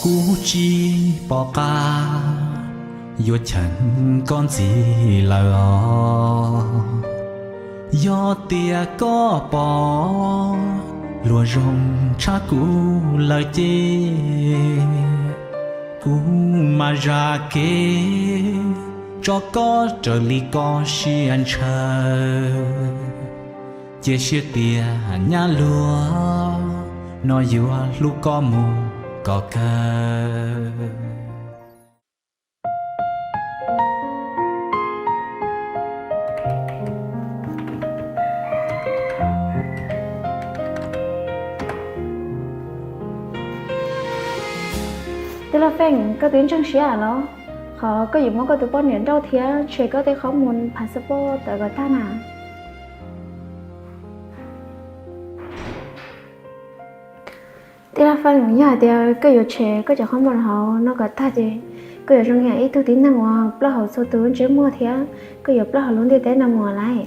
Kuv tsis pom qab yuav cheem koj ntxiv lawm os. Yog tias koj pom luag zoo tshaj kuv lawm ces kuv mam zam kev tso koj raws li koj siab ntshaw. Cia siab tias nyab luag no yuav hlub koj mus kom kawg. Tij laug Feej, koj twb ntseeg siab los? Qhov koj yuav muab koj tus poj niam nrauj thiab tshem koj tej qhov mus passport tawm kom tag na. Tij laug Feej, yog hais tias koj yuav tshem koj cov qhov mus hauv no kom tag ces koj yuav zoo yam ib tug tib neeg uas ploj hauv txhua tus lub ntsej muag thiab koj yuav ploj hauv lub ntiaj teb no mus lawm.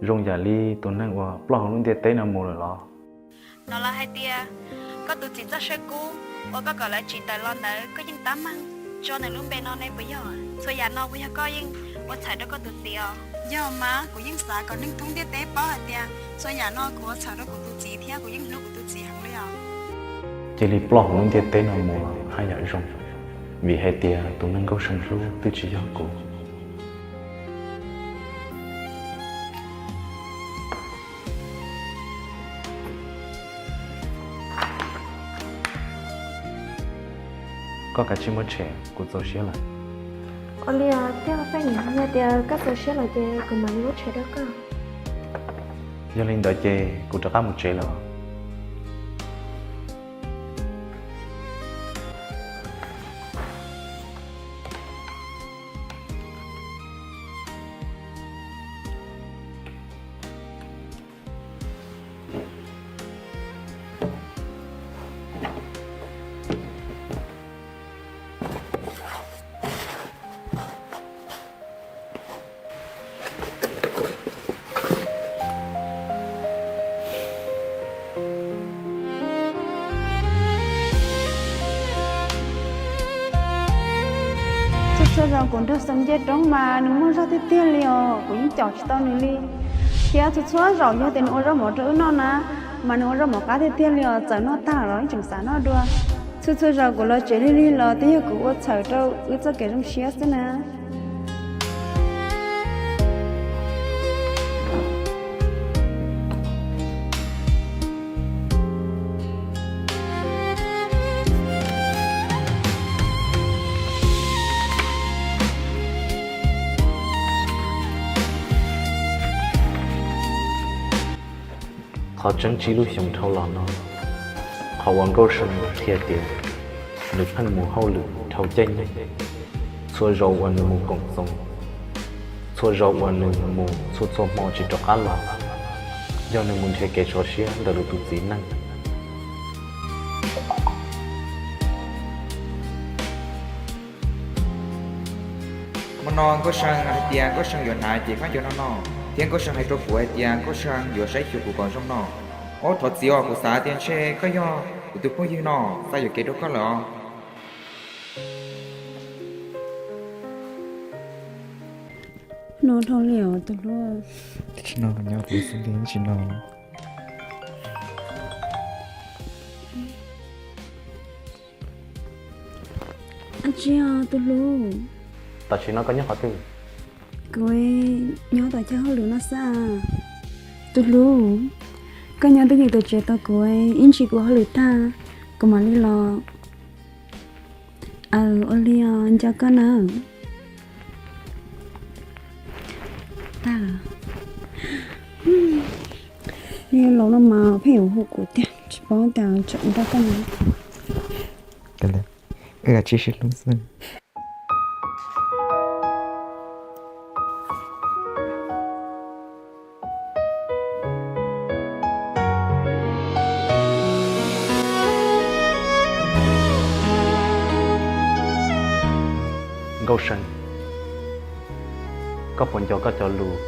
Zoo yam li tus neeg uas ploj hauv lub ntiaj teb no mus lawm los? No los hais tias koj tus txiv txoj saw kub uas koj kom lawv tsim tawm los ntawd koj yeej tab meeg tso nws lub npe no ne puas yog? Txhua yam no puas yog koj yeej ua txhawm rau koj tus txiv os? Yog mas, kuv yeej xav kom neeg thoob ntiaj teb paub hais tias txhua yam no kuv ua txhawm rau kuv tus txiv thiab kuv yeej hlub kuv tus txiv heev li os. Cia li ploj hauv lub ntiaj teb no mus los haj yam zoo, vim hais tias tus neeg Nkauj See hlub twb tsis yog kuv. Koj kav tsij muab tshem, kuv txaus siab lawm. Ua li os, tij laug Feej, yog tias koj txaus siab lawm ces kuv mam li muab tshem rau koj. Yog li ntawd ces kuv rov qab mus tsev lawm os. Txhua txhua zaus kuv nrog Xeem nce roob mas nws muaj zog tiag tiag li os, kuv yeej caum tsis tau nws li. Thiab txhua txhua zaus yog tias nws ua zaub mov rau wb noj na, mas nws ua zaub mov qab tiag tiag li os, txawm noj tag los yeej tseem xav noj dua. Txhua txhua zaus kuv los tsev lig lig los twb yog kuv ua txhawm rau wb txoj kev zoo siab xwb na. Qhov tseeb tsib lub xyoos dhau los no, qhov uas Nkauj See qhia tias nws pheej mus hauj lwm dhau caij nyoog. Txhua zaus uas nws mus koom txoos, txhua zaus uas nws mus txhua txhua hmo tsis rov qab los, yog nws mus nrhiav kev sov siab ntawm nws tus txiv neej. Hmo no Nkauj See hais tias Nkauj See yuav hnav cev khaub ncaws no no, thiab Nkauj See hais rau kuv hais tias Nkauj See yuav saib xyuas kuv kom zoo no. Ob, thov txim os, kuv xav tias ntshe koj yog kuv tus phooj ywg no, xav yuam kev rau koj lawm os. No dhau li os tus hlub. Tam sim no nyob kuv xwb nti tsis no. Ab tsi os tus hlub. Tam sim no koj nyob qhov twg? Kuv nyob tom chaw hauj lwm no xwb. Tus hlub, koj nyob twj ywm tom tsev tos kuv, ib ntsis kuv hauj lwm tag kuv mam li los. Aws, ua li os, nco koj na. Tag. Li los no mas pheej yuav hu kuv tiag, tsis paub tias tsam nrog koj mus. Wb kav tsij sib hlub xwb. Nkauj See, koj puas nco koj cov lus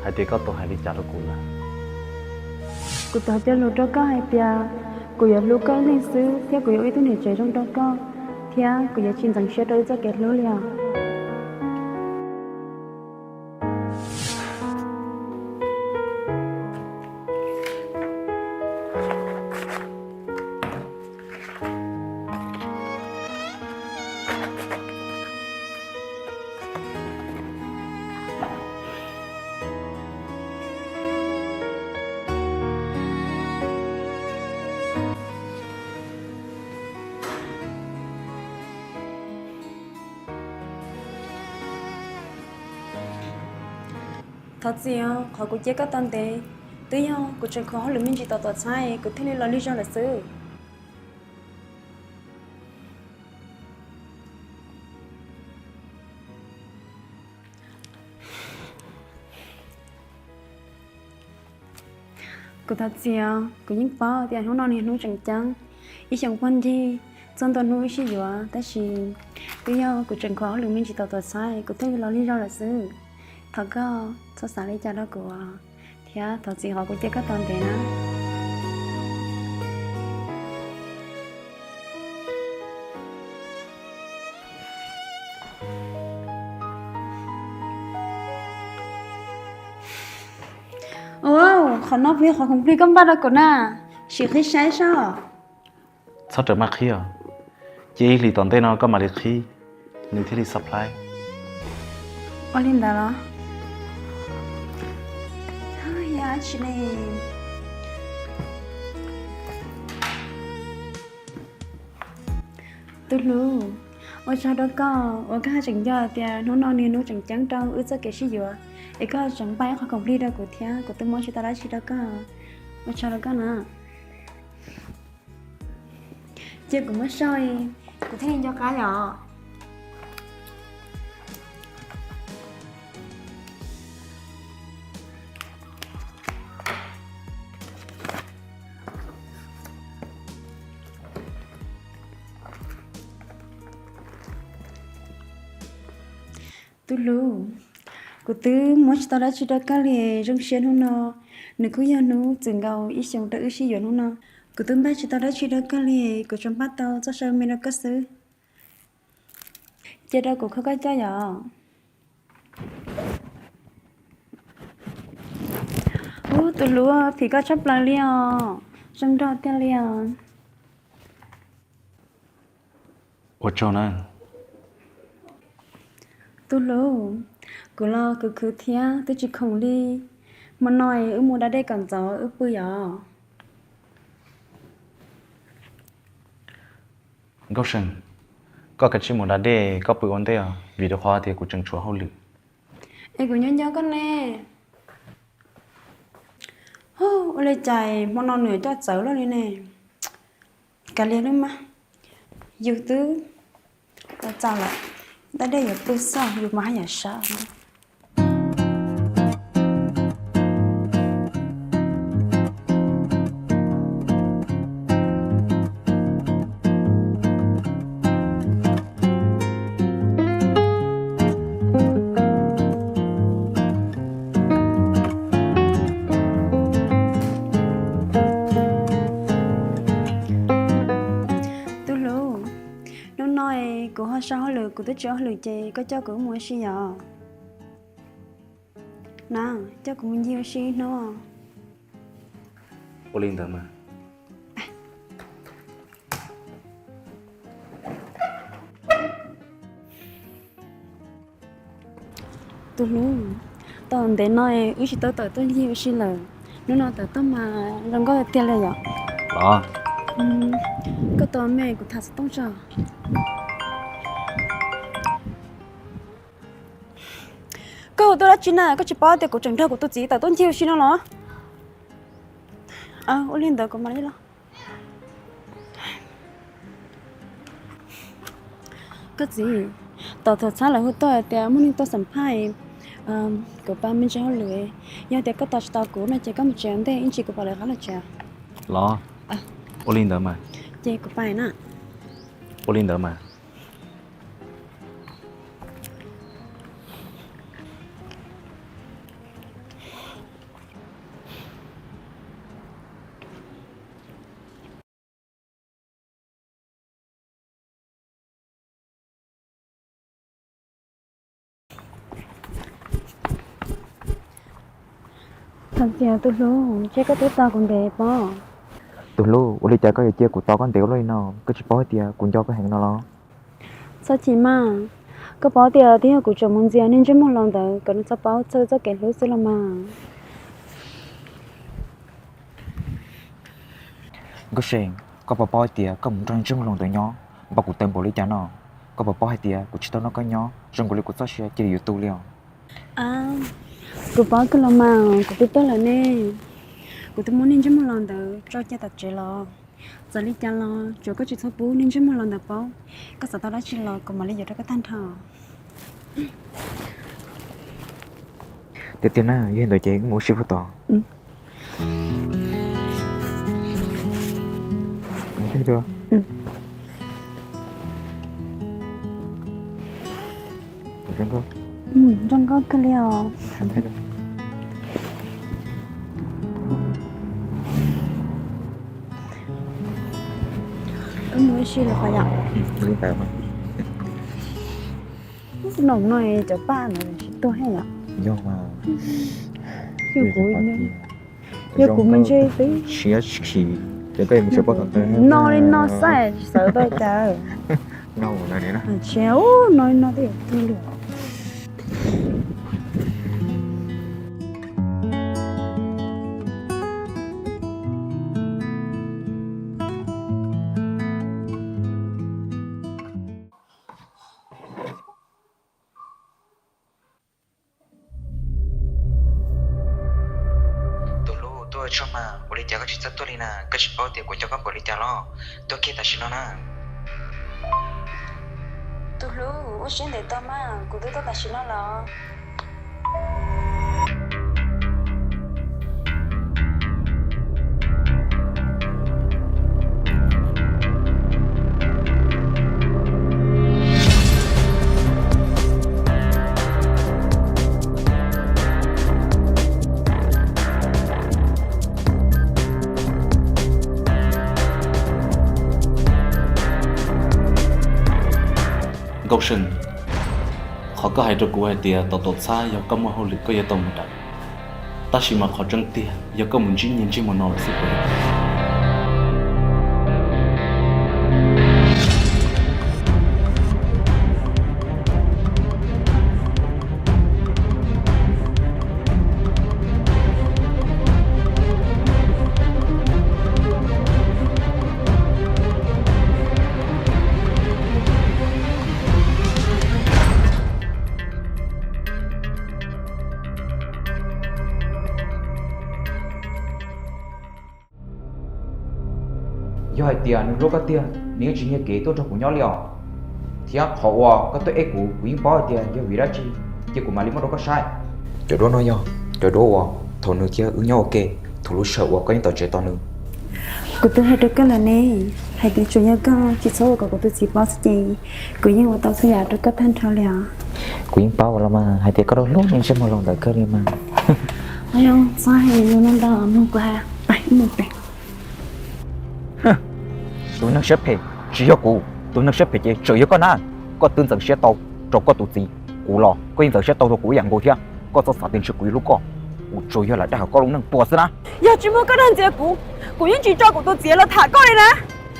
hais tias koj tau hais li cas rau kuv lawm? Kuv tau cog lus rau koj hais tias Kuv yuav hlub koj ib leeg xwb, thiab kuv yuav ua ib tug niam tsev zoo rau koj, thiab kuv yuav tsis ntxeev siab rau wb txoj kev hlub li os. Thov txim os, qhov kuv cia koj tau ntev, twb yog kuv tseem khuam hauj lwm me ntsis tom tuam txhab, kuv thiaj li los lig zog lawm xwb. Kuv thov txim os, kuv yeej paub tias hnub no niag hnub tseem ceeb, ib xyoos puag ncig, txog ntua hnub wb sib yuav, tab sis twb yog kuv tseem khuam hauj lwm me ntsis tom tuam txhab, kuv thiaj li los lig zog lawm xwb. Thov koj txhob xav li cas rau kuv, thiab thov txim qhov kuv cia koj tau ntev na. Ua, qhov no puas yog qhov khoom plig koj npaj rau kuv na? Sim qhib saib soj. Txhob rawm maj qhib os, cia ib hlis tom ntej no koj mam li qhib, nws thiaj li supply. Ua li ntawd los? Yog dab tsi ne? Tus hlub, ua tsaug rau koj uas koj tseem nco tias hnub no niag hnub tseem ceeb rau wb txoj kev sib yuav, es koj tseem npaj ib qho khoom plig rau kuv thiab, kuv twb muab tsis tau dab tsi rau koj. Ua tsaug rau koj na. Cia kuv muab sau, kuv thiaj li nco qab yom. Tus hlub, kuv twb muab tsis tau dab tsi rau koj li, zoo siab hnub no, nws kuj yog hnub txwm nkaus ib xyoos rau wb sib yuav hnub no. Kuv twb npaj tsis tau dab tsi rau koj li, kuv tsuas npaj tau txoj saw me rau koj xwb. Cia rau kuv kho koj coj yom. Ub, tus hlub, phim koj tshaj plaws li os, zoo nraug tiag li os. Ua tsaug na. Tus hlub, kuv los khwv khwv thiab twb tsis khoom li. Hmo no wb mus da dej kom ntxov wb pw yom. Nkauj See, koj kav tsij mus da dej koj pw ua ntej os, vim rau qhov tias kuv tseem tshuav hauj lwm. Es kuv nyob nco koj ne. Ua li cas hmo no nws coj txawv luaj li ne? Kav liam li mas, yus twb tau txaus lawm, da dej yuav pw xwb, yus mas haj yam sawv. Tus hlub, hnub no kuv ho so hauj lwm, kuv twb tsis ua hauj lwm ces koj coj kuv mus ua si yom. Na, coj kuv mus ncig ua si ib hnub. Ua li ntawd mas. Tus hlub, tau ntev no wb tsis tau tawm tuaj ncig ua si lawm, hnub no tawm tuaj mas zoo nkauj tiag li yom. Los, koj tos me kuv tham xov tooj tso. Koj hu tuaj dab tsi na, koj tsis paub tias kuv tseem nrog kuv tus txiv tawm tuaj ncig ua si no los? Ua li ntawd kuv mam li los. Koj txiv, tom tuam txhab lawv hu tuaj hais tias muaj neeg tuaj xam phaj, kuv pab me ntsis hauj lwm, yog tias koj tos tsis tau kuv no ces koj mus tsev ua ntej, ib ntsis kuv pom lawv qab los tsev. Los, ua li ntawd mas. Ces kuv pais na. Ua li ntawd mas. Ntxias tus hlub, ntshe koj twb tos kuv ntev pob. Tus hlub, ua li cas koj yuav cia kuv tos koj ntev ua luaj li no? Koj tsis paub hais tias kuv nco koj heev no los? Txhob chim mas, koj paub tias twb yog kuv tseem mus ntxias niag ntsej muag laus ntawd kom nws txhob paub txog txoj kev hlub xwb los mas. Nkauj Seem, koj puas paub hais tias koj mus nrog ntsej muag laus ntawd nyob npaum kuv tawv npaum li cas no? Koj puas paub hais tias kuv tsis tau nrog koj nyob zoo nkaus li kuv txoj sia cia li yuav tu li os? Kuv paub kawg los mas, kuv twb tuaj lawm ne. Kuv twb muab niag ntsej muag laus ntawd tso cia tom tsev los. Txawm li cas los tsuav koj tsis txhob pub niag ntsej muag laus ntawd paub. Koj xav tau dab tsi los kuv mam li yuav rau koj tag nrho. Tiag tiag na, yog li ntawd ces wb mus ua si puag tod. Zoo nkauj kawg li os. Wb mus ua si lawm qhov yom? Noom no cov paj no tsis tuag thiab yom? Yog kuv, yog kuv me ntsej twb siab khis, ces koj yuav mus tsis pom tom ntej. No li no xav tsis xav tau cas. No ua no li no. Tsis, no li no twb yog twg li. Tus hlub, tuaj ua tsaug mas, ua li cas koj tsis txawj tuaj li na? Koj tsis paub tias kuv nco koj npaum li cas los? Tuaj kiag tam sim no na. Tus hlub, wb sib ntev tau mas, kuv twb tuaj tam sim no los. Nkauj Seem, qhov koj hais rau kuv hais tias tom tuam txhab yog koj muaj hauj lwm koj yuav tau mus dam, tab sis mas qhov tseeb tiag yog koj mus ntsib niag ntsej muag no lawm xwb puas yog? Yog hais tias nws hlub koj tiag, nws yeej tsis nyiag kev tuaj nrog kuv nyob li os. Thiab qhov uas koj tuaj eb kuv, kuv yeej paub hais tias yog vim dab tsi, ces kuv mam li muab rau koj saib. Cov duab no yog cov duab uas thaum nws thiab wb nyob ua ke, thaum lub sij hawm uas koj yeej tom tsev tos nws. Kuv twb hais rau koj lawm ne, hais tias tsuas yog koj tsis txhob ua kom kuv tus txiv paub xwb ces kuv yeej ua tau txhua yam rau koj tag nrho li os. Kuv yeej paub los mas, hais tias koj hlub niag ntsej muag laus ntawd kawg li mas. Txhob hais lus no ntau, mloog kuv hais, pais mus pem. Tus neeg siab phem tsis yog kuv, tus neeg siab phem ces tseem yog koj na. Koj twb ntxeev siab tau rau koj tus txiv, kuv los koj yeej ntxeev siab tau rau kuv ib yam nkaus thiab. Koj txhob xav tias ntshe kuv yuav hlub koj, kuv tsuas yog lam dag kom koj lub neej tuag xwb na. Yog tsis muaj koj dag ntxias kuv, kuv yeej tsis tso kuv tus txiv los tham koj li na.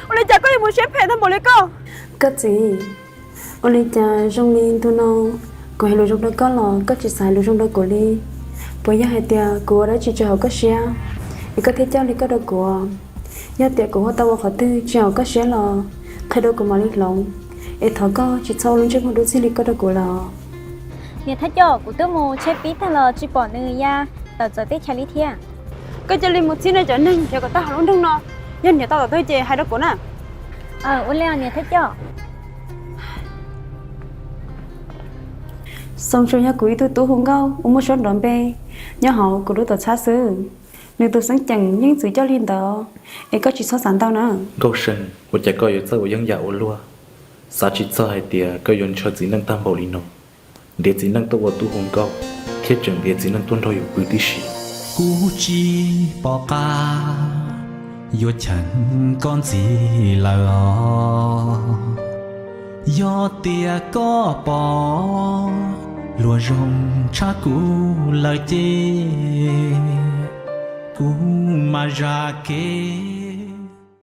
Ua li cas koj yuav mus siab phem tag npaum li koj? Koj txiv, ua li cas zoo li ntu no kuv hais lus zoo rau koj los koj tsis xav hais lus zoo rau kuv li? Puas yog hais tias kuv ua dab tsi tsis haum koj siab es koj thiaj coj li koj rau kuv? Yog tias kuv ua tau ua qhov twg tsis haum koj siab los qhia rau kuv mam li hloov, es thov koj tsis txhob ua lub ntsej muag dub txiag li koj rau kuv los. Niam thawj coj, kuv twb mus tsheb pib tag los tsis pom nws ya tawm txawv teb chaws li thiab. Koj cia li mus txib nej cov neeg nrhiav kom tag hauv lub nroog no, yog nrhiav tau tom twg ces hais rau kuv na. Ua li niam thawj coj. Xoo tsuas yog kuv ib tug tub hu nkauj uas muaj suab nrov npe nyob hauv kuv lub tuam txhab xwb. Nws tus xeeb ceem yeej txwv coj li ntawd, es koj tsis txhob xav ntau na. Nkauj Seem, ua cas koj yuav txawj ua yeeb yam ua luaj, xav tsis txog hais tias koj yuav ntshaw txiv neej tag npaum li no. Ntiav txiv neej tuaj ua tub hu nkauj, thiab tseem ntiav txiv neej tuaj nrog yus pw tib si. Kuv tsis pom qab yuav cheem koj ntxiv lawm os. Yog tias koj pom, Luag zoo tshaj kuv lawm ces kuv mam zam kev.